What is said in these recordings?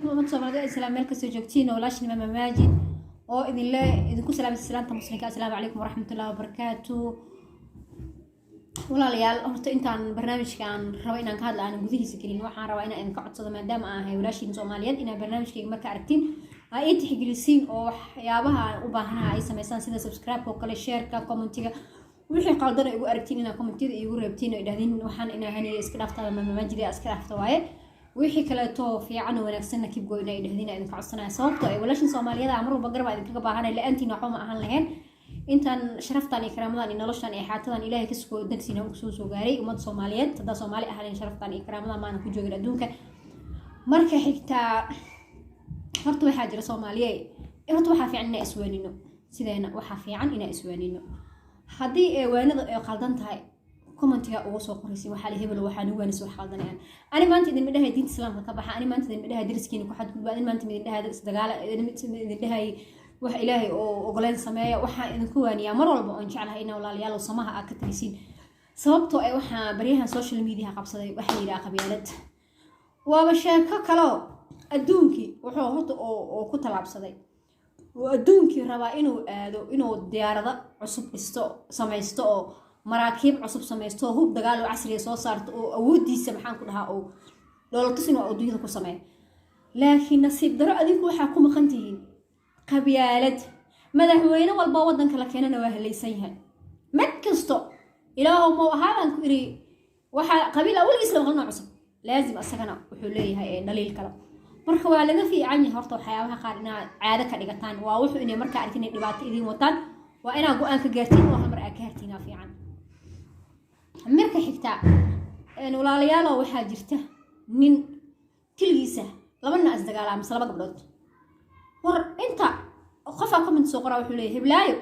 Umad Soomaalida islaam meel kastoo joogtiin oo walaashin Maama Maajid oo idinle idinku salaamay salaanta muslimka. Asalaamu calaykum waraxmatullahi wabarakaatu. Walaalayaal, horta intaan barnaamijkan rabo inaan ka hadla aanan gudihiisa gelin, waxaan rabaa inaan idinka codsado, maadaama aan ahay walaashiin Soomaaliyeed, inaad barnaamijkayga marka aragtiin aa ii tixgelisiin oo waxyaabaha aan u baahanaha ay sameysaan, sida subscribe oo kale, shareka, commentiga. Wixii qaldan igu aragtiin inaa commentiyada iigu reebtiin oo idhahdin waxaan inaa haniya iska dhaafta, Maama Maajid iska dhaafta waaye. Wixii kaleeto fiican oo wanaagsanna keep going inaa idhahdin idinka codsanaya, sababtoo ay walaashin Soomaaliyeed mar walba garab idinkaga baahanay. La-aantiin waxba ma ahaan lahayn. Intaan sharaftan iyo karaamadan iyo noloshan iyo xaatadan Ilaahay kasoo dagsiina soo soo gaaray ummadda Soomaaliyeed. Haddaa Soomaali ahayn, sharaftan iyo karaamadan maana ku joogin adduunka. Marka xigtaa, horta waxaa jira Soomaaliye, horta waxaa fiican inaa iswaanino. Sideena waxaa fiican inaa iswaanino. Haddii eewaanada ay qaldan tahay, commentiga uga soo qoraysin waxaa la hebel waxaa nagu waanisa wax qaldanayaan. Ani maanta idinma dhahay diinta islaamka ka baxa, ani maanta idinma dhahay dariskiina ku xadgudba, ani maanta idin dhahay isdagaala, idin dhahay wax Ilaahay oo ogoleen sameeya. Waxaan idinku waaniyaa mar walba oon jeclahay inaa walaalayaal samaha aad ka talisiin, sababtoo ay waxaa baryahan social media qabsaday waxaa la yidhaha qabyaalad. Waaba sheeko kaleo adduunkii wuxuu horta oo ku tallaabsaday oo adduunkii rabaa inuu aado, inuu diyaarado cusub dhisto, samaysto, oo maraakiib cusub samaysto, oo hub dagaal oo casriya soo saarto, oo awooddiisa, maxaan ku dhahaa, oo dhoolatus inuu adduunyada ku sameeyo. Laakiin nasiib daro, adinku waxaa ku maqan tihiin qabyaalad. Madaxweyne walba waddanka la keenana waa halaysan yahay. Mid kasto Ilaahow mau ahaadaan ku iri waxaa qabiil a weligiis la maqlino cusub laazim asagana wuxuu leeyahay dhaliil kale. Marka waa laga fiican yahay horta waxyaabaha qaar inaad caado ka dhigataan. Waa wuxuu inay markaa arkin inay dhibaato idiin wataan, waa inaad go-aan ka gaartiin oo hal mar aad ka hartiinaa fiican. Marka xigta, walaalayaalo, waxaa jirta nin keligiisa laba nin isdagaalaa mise laba gabdhood. War inta qofaa comment soo qoraa wuxuu leeyahay heblaayo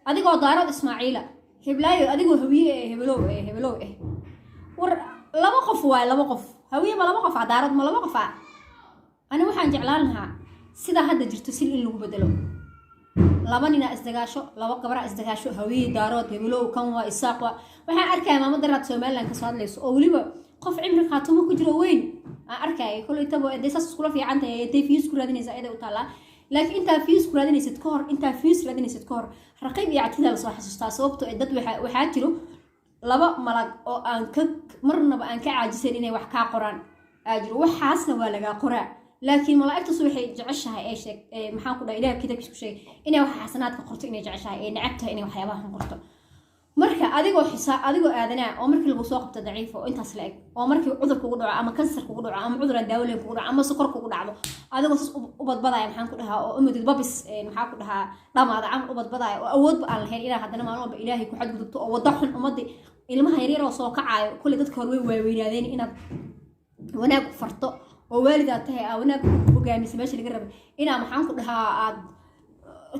adigoo Daarood Ismaaciila, heblaayo adigoo Hawiye eh, hebelow eh, hebelow eh. War laba qof waaye, laba qof. Hawiye ma laba qof ah? Daarood ma laba qof ah? Ani waxaan jeclaan lahaa sidaa hadda jirto sil in lagu bedelo. Laba ninaa isdagaasho, laba gabraa isdagaasho, Hawiye, Daarood, hebelow, kan waa Isaaq. Waa waxaan arkaya maama daraad Somaliland kasoo hadlayso oo weliba qof cimri khaatumo ku jiro weyn aan arkaya. Koley tabo dee saas iskula fiican tahay, dee views ku raadinaysa ayaday u taallaa. Laakiin intaa views ku raadinaysid ka hor, intaa views raadinaysid ka hor, raqiib iyo catida lasoo xasuustaa, sababtoo dad waxaa jiro laba malag oo aan ka marnaba aan ka caajisan inay wax kaa qoraan aa jiro. Waxaasna waa lagaa qoraa, laakiin malaa'igtaas waxay jeceshahay ee sheeg, maxaan ku dhahay, Ilaah kitaabkiisa ku sheegay inay wax xasanaadka qorto, inay jeceshahay ee necab tahay inay waxyaabaha xun qorto. Marka adigoo xisaa, adigoo aadanaa oo markii lagu soo qabto daciif oo intaas la eg, oo markii cudur kugu dhaco ama kansar kugu dhaco ama cudur aan daawo lahayn kugu dhaco ama sokor kugu dhacdo, adigoo sas u badbadaya, maxaan ku dhahaa, oo umudid babis, maxaa ku dhahaa, dhamaada camal u badbadaya oo awoodba aan lahayn, inaa haddana maalin walba Ilaahay ku xadgudubto oo waddo xun ummadii ilmaha yaryar oo soo kacaayo, kulley dadka hore way waaweynaadeen, inaad wanaag u farto oo waalidaad tahay, aa wanaag hogaamisa meesha laga rabay, inaa, maxaan ku dhahaa, aad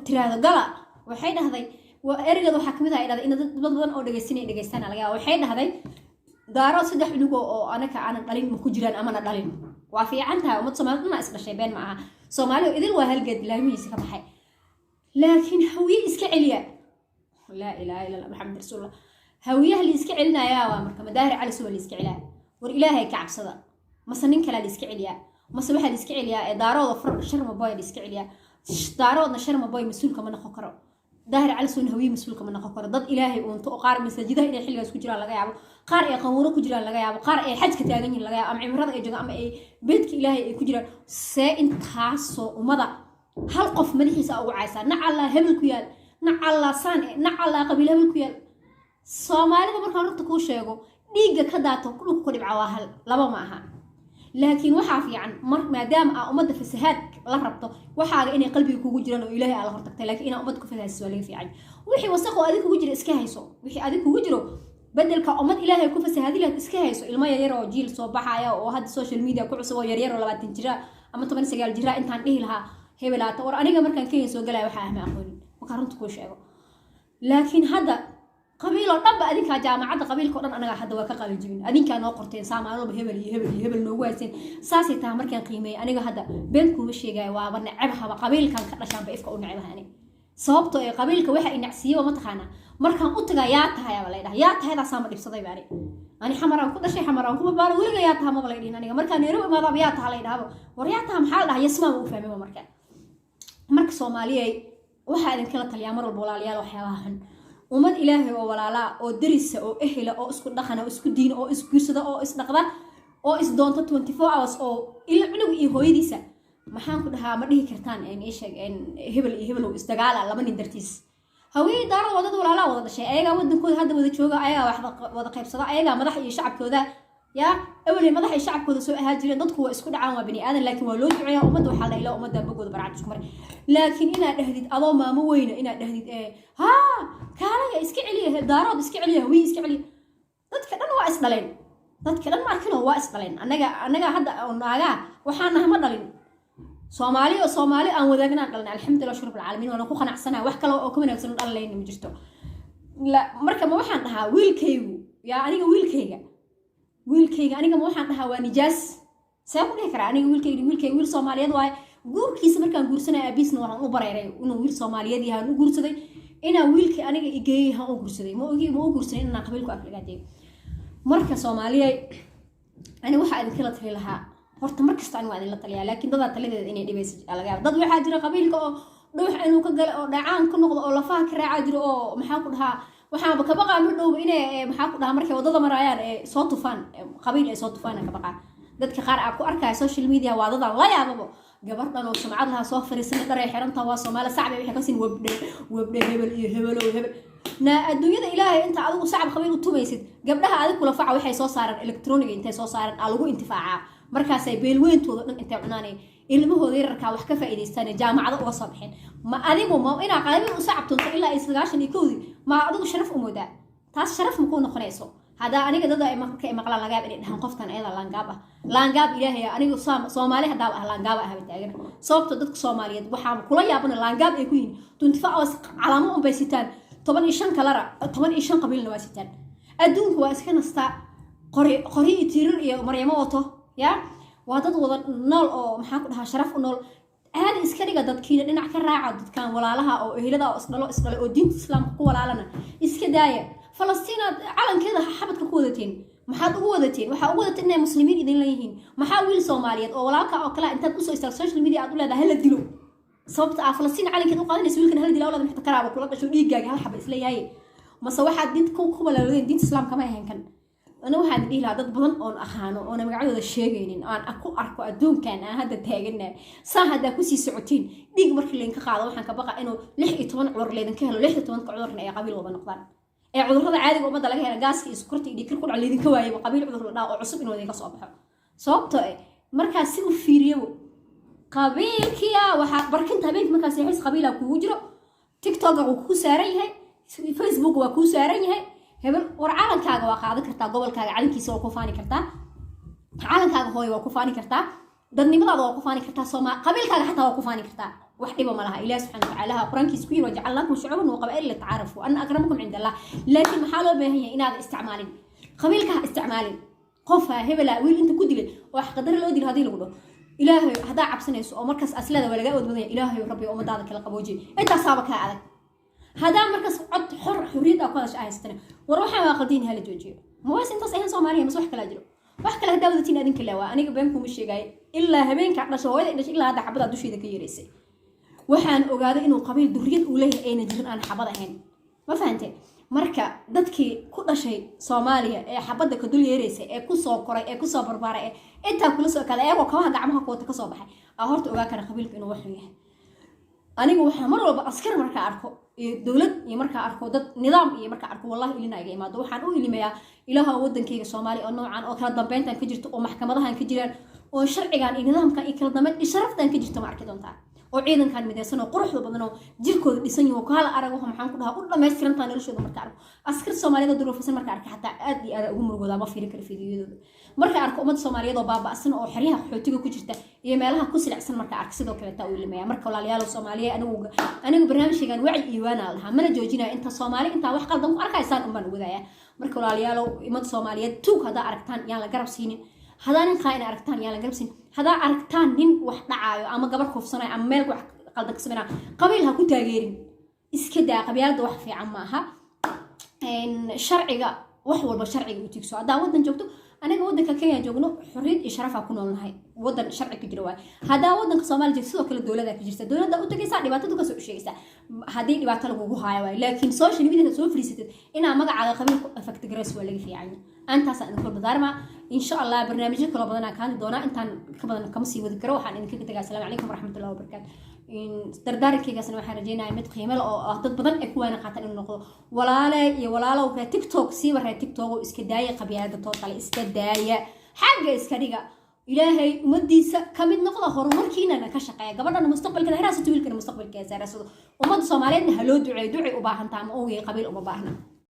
tiraahdo gala. Waxay dhahday ereygeeda waxaa kamid ah dhahday in dad badan oo dhegeysanay dhegeystaan laga yaaba. Waxay dhahday Daarood saddex cunug oo anaka aanan dhalin ma ku jiraan amana dhalin. Waa fiican tahay, ummad Soomaalida dhanaa is dhashay, been ma aha. Soomaali oo idil waa halgeed laamihiisa ka baxay. Laakiin Hawiye iska celiya, laa ilaaha illa Allah Maxamed rasuulullah. Hawiyaha la iska celinayaa waa marka Madaahir Cali Suwa la iska celiyaa. War Ilaahay ka cabsada. Mase nin kalaa la iska celiyaa? Mase waxaa la iska celiyaa ee Daarooda Sharma Boy la iska celiyaa? Daaroodna Sharma Boy mas-uulka ma noqon karo, Daahir Cali Suuna Hawiye mas-uulka ma noqon karo. Dad Ilaahay uunto oo qaar masaajidaha inay xilligaas ku jiraan laga yaabo, qaar ay qabuuro ku jiraan laga yaabo, qaar ay xajka taagan yihiin laga yaabo, ama cimrada ay joogaan, ama ay beedka Ilaahay ay ku jiraan, see intaasoo ummada hal qof madaxiisa ugu caysaa? Nacallaa hebel ku yaal, nacallaa saan, nacallaa qabiil hebel ku yaal. Soomaalida markaan runta kuu sheego, dhiigga ka daato dhulka ku dhibca waa hal, laba ma aha. Laakiin waxaa fiican mar maadaama aa ummadda fasahaad la rabto, waxaaga inay qalbiga kugu jiraan oo Ilaahay aa la hortagtay. Laakiin inaa ummadda ku fasahaadiso waa laga fiican. Wixii wasaq oo adig kugu jira iska hayso. Wixii adig kugu jiro, bedelka ummad Ilaahay ku fasahaadi lahayd, iska hayso. Ilmo yaryar oo jiil soo baxaya oo hadda social media ku cusub oo yaryar oo 20 jira ama 19 jira intaan dhihi lahaa hebelaata. War aniga markaan Kenya soo galaya waxaa ah ma aqoonin, markaan runta kuu sheego. Laakiin hadda qabiil oo dhan ba adinkaa jaamacadda qabiilka o dhan anagaa hadda waa ka qalin jibin. Adinkaa noo qorteen, saa maalin walba hebel iyo hebel iyo hebel noogu hayseen. Saasay tahay markaan qiimeeyay aniga hadda been kuuma sheegaayo, waaba necebahaba qabiilkan ka dhashaanba ifka u necebaha ani. Sababtoo ee qabiilka waxa inacsiiyaba, mataqaanaa, markaan u tagaa "yaa tahay" aba lay dhaha. "Yaa tahay" ma dhibsaday ba. Ani Xamaraan ku dhashay, Xamaraan ku barbaaro, weliga "yaa taha" maba lay dhihin. Aniga markaan Nairobi imaadaba "yaa taha" lay dhahaba. War "yaa taha" maxaa la dhaha? Yasmaama u fahmaba. Marka Soomaaliyay, waxaa idinkala taliyaa mar walba, walaalayaal, waxyaabaha xun. Ummad Ilaahay oo walaalaa oo darisa oo ehela oo isku dhaqana oo isku diina oo isguursada oo isdhaqda oo isdoonta 24 hours oo ila cunug iyo hooyadiisa, maxaan ku dhahaa, ma dhihi kartaan ii sheeg hebel iyo hebelow isdagaala laba nin dartiis. Haweeney, Daarada waa dad walaalaa wada dhashay. Ayagaa wadankooda hadda wada jooga, ayagaa wax wada qaybsada, ayagaa madax iyo shacabkooda yaa awalay madax iyo shacabkooda soo ahaa jireen. Dadku waa isku dhacaan, waa bani aadan, laakiin waa loo duceeyaa ummadda. Waxaa la ilaa ummadda bogooda barcad isku maray. Laakiin inaad dhahdid adoo maamo weyna, inaad dhahdid haa, kaalaya, iska celiya Daarood, iska celiya Hawiye, iska celiya, dadka dhan waa isdhaleen. Dadka dhan ma arkinoo waa isdhaleen. Annaga hadda oo naagaa waxaan nahay ma dhalin. Soomaali oo Soomaali aan wadaagnaan dhalnay, alxamdulillah, shukr alcaalamiin, waana ku qanacsanahay. Wax kale oo ka wanaagsan oo dhalanayna ma jirto. Marka ma waxaan dhahaa wiilkaygu yaa, aniga wiilkayga aniga ma waxaan dhahaa waa nijaas? See ku dhihi karaa aniga wiilkayga wiil Soomaaliyeed waaye. Guurkiisa markaan guursanaya, aabiisna waxaan u bareeray inuu wiil Soomaaliyeed yahay aan u guursaday, inaa wiilkii aniga igeeyay han u guursaday. Ma ogi, ma u guursaday inaan qabiilku aflagaadeeyo. Marka Soomaaliya, ani waxaa idinkala tali lahaa horta, mar kasta ani waa idinla taliyaa, laakiin dadaa taladeeda inay dhibaysa laga yaaba. Dad waxaa jira qabiilka oo dhuux inuu ka gala oo dhacaan ku noqdo oo lafaha ka raacaa jiro oo, maxaa ku dhahaa, waxaaba ka baqaa mar dhowba inay, maxaa ku dhahaa, markay waddada maraayaan ee soo tufaan qabiil ay soo tufaan ka baqaa. Dadka qaar aa ku arkaya social media waa dadaan la yaababo. Gabar dhan oo sumcad lahaa soo fariisanay, dharay xirantaa, waa Soomaali, sacbay waxay ka siin wabdhe wabdhe, hebel iyo hebelow hebel. Na adduunyada Ilaahay, inta adigu sacab qabiil u tumaysid, gabdhaha adig kula faca waxay soo saaraan electroniga, intay soo saaraan aa lagu intifaacaa. Markaasay beelweyntooda dhan intay cunaanay ilmahooda yararkaa wax ka faa'iidaystaan, jaamacado uga soo baxeen. Ma adigu ma inaa qabiil u sacab tunto ilaa ay 91-dii ma adigu sharaf u moodaa? Taas sharaf makuu noqonayso. Haddaa aniga dada ay marka ay maqlaan, laga yaab inay dhahaan qoftan ayada laangaab ah. Laangaab Ilaahay, anigu Soomaali haddaaba ah, laangaab ah haba taagan. Sababta dadka Soomaaliyeed waxaa kula yaabana laangaab ay ku yihiin 24 hours calaamo unbay sitaan, 15 kalara, 15 qabiilna waa sitaan. Adduunka waa iska nastaa, qori qori iyo tiirar iyo maryamo wato. Ya waa dad wada nool oo, maxaa ku dhahaa, sharaf u nool. Aada iska dhiga dadkiina dhinac ka raaca dadkan walaalaha oo ehelada oo isdhalo isdhalay oo diinta Islaamka ku walaalana iska daaya. Falastiinaad calankeeda xabadka ku wadateen, maxaad ugu wadateen? Waxaa ugu wadateen inay muslimiin idin leeyihiin. Maxaa wiil Soomaaliyeed oo walaalka oo kale intaad usoo istaag social media aad u leedahay "hala dilo"? Sababta aa Falastiin calankeed u qaadanaysa, wiilkan "hala dilo" awlaad maxta karaaba kula dhasho, dhiiggaaga hal xaba isleeyahay, mase waxaad diinta ku walaalodeen? Diinta Islaamka ma ahayn kan. Ana waxaan dhihi lahaa dad badan oon aqaano oona magacyadooda sheegaynin aan ku arko adduunkan aan hadda taagana, saa haddaa kusii socotiin, dhiig markii laydinka qaado, waxaan ka baqa inuu 16 cudur laydinka helo, 16-ka cudurna ay qabiil wada noqdaan, ee cudurrada caadiga ummadda laga hela, gaaska iyo sokorta iyo dhiigkar ku dhac, laydinka waayaba qabiil cudur la dhaha oo cusub inuu idinka soo baxo. Sababtoo eh markaas si u fiiriyabo qabiilkiya, waxaa barkinta habeenkii markaa seexis qabiilaa kugu jiro, TikToka wuu kuu saaran yahay, Facebook waa kuu saaran yahay, hebel. War calankaaga waa qaadan kartaa, gobolkaaga calankiisa waa ku faani kartaa, calankaaga hooyo waa ku faani kartaa, dadnimadaada waa ku faani kartaa, sooma qabiilkaaga xataa waa ku faani kartaa. Wax dhiba ma laha. Ilaah subxaana watacaala Qur-aankiisa ku yiri: "وجعلناكم شعوبا وقبائل لتعارفوا إن أكرمكم عند الله". Laakiin maxaa loo baahan yahay? Inaad isticmaalin qabiilka, ha isticmaalin qofa hebela wiil inta ku dilay oo xaqdare loo dilo. Haddii lagu dhaho Ilaahay, haddaa cabsanayso oo markaas aslada waa laga awood badan yahay, Ilaahay Rabbi ummadaada kala qaboojiye, intaasaaba kaa adag. Haddaa markaas cod xor xurriyad aa ku hadasha haystana, war waxaan waa qaldiin, hala joojiyo. Ma waas intaas ahayn Soomaaliya, mase wax kalaa jiro? Wax kale haddaa wadatiin adinka laa waa. Aniga been kuma sheegaayo, ilaa habeenka dhasho hooyada dhashay ilaa hadda xabadaa dusheeda ka yeeraysay. Waxaan ogaaday inuu qabiil duriyad uu leeyahay ayna jirin aan xabad ahayn. Ma fahante? Marka dadkii ku dhashay Soomaaliya ee xabadda ka dul yeeraysay, ee kusoo koray, ee kusoo barbaaray, ee intaa kula soo ekaaday, ayagoo kabaha gacmaha ku wata kasoo baxay, aa horta ogaa kara qabiilka inuu waxun yahay. Anigu waxaa mar walba askar markaa arko iyo dowlad iyo markaa arko dad nidaam iyo markaa arko, wallahi ilina iga imaado. Waxaan u ilimayaa Ilaaha wadankayga Soomaaliya oo noocan oo kala dambeyntan ka jirto, oo maxkamadahan ka jiraan, oo sharcigan iyo nidaamkan iyo kala dambeyn iyo sharaftan ka jirto. Ma arki doontaa oo ciidankan midaysan oo quruxda badan oo jirkooda dhisan yaho kaala arag, waxa, maxaan ku dhahaa, u dhammaystirantaa noloshooda. Marka arko askar Soomaaliyeed oo duruufaysan marka arka, xataa aad iyo aad ugu murugoodaa, ma fiirin kara fiidiyadooda. Marka arko ummadda Soomaaliyeed oo baaba'san oo xeryaha qaxootiga ku jirta iyo meelaha ku silicsan marka arko, sidoo kale taa u ilimaya. Marka walaalayaal Soomaaliye, anigu barnaamijkaygan wacyi iyo waana la dhahaa, mana joojinaya inta Soomaali intaa wax qaldan ku arkaysaan unbaan wadaaya. Marka walaalayaalow, ummadda Soomaaliyeed, tuug haddaa aragtaan yaan la garab siinin, haddaa nin qaa ina aragtaan yaan la garab siinin, haddaa aragtaan nin wax dhacaayo ama gabar kufsanayo ama meel wax qaldan ka sameynaayo, qabiil ha ku taageerin. Iska daa qabyaalada, wax fiican ma aha. Sharciga wax walba sharciga u tigso. Haddaa wadan joogto, aniga wadanka Kenya joogno, xorriyad iyo sharafaa ku noolnahay, wadan sharci ka jira waay. Haddaa wadanka Soomaaliya joogto, sidoo kale dowladaa ka jirta, dowladda u tagaysaa, dhibaatada kasoo u sheegaysaa haddii dhibaato lagugu haayo waay. Laakiin social media soo fariisatid inaa magacaaga qabiil ku affect garayso waa laga fiican yahay. Antaasaan idinku dardaarmaa. Insha Allah barnaamijyo kaloo badanaa ka hadli doonaa, intaan ka badan kama sii wadi karo. Waxaan idinkaga tagaa asalaamu calaykum waraxmatullahi wabarakaatu. Dardaarankeygaasna waxaan rajeynayaa mid qiimo leh oo ah dad badan ay ku waana qaataan inuu noqdo. Walaale iyo walaalow reer TikTok, siiba reer TikTok oo iska daaya qabyaalada, tootale iska daaya, xagga iska dhiga. Ilaahay ummadiisa ka mid noqda, horumarkiinana ka shaqeeya. Gabadhana mustaqbalkeeda ha raadsato, wiilkana mustaqbalkeeda ha raadsado. Ummadda Soomaaliyeedna ha loo duceeyo, ducay u baahantaa, ma ogay, qabiil uma baahna.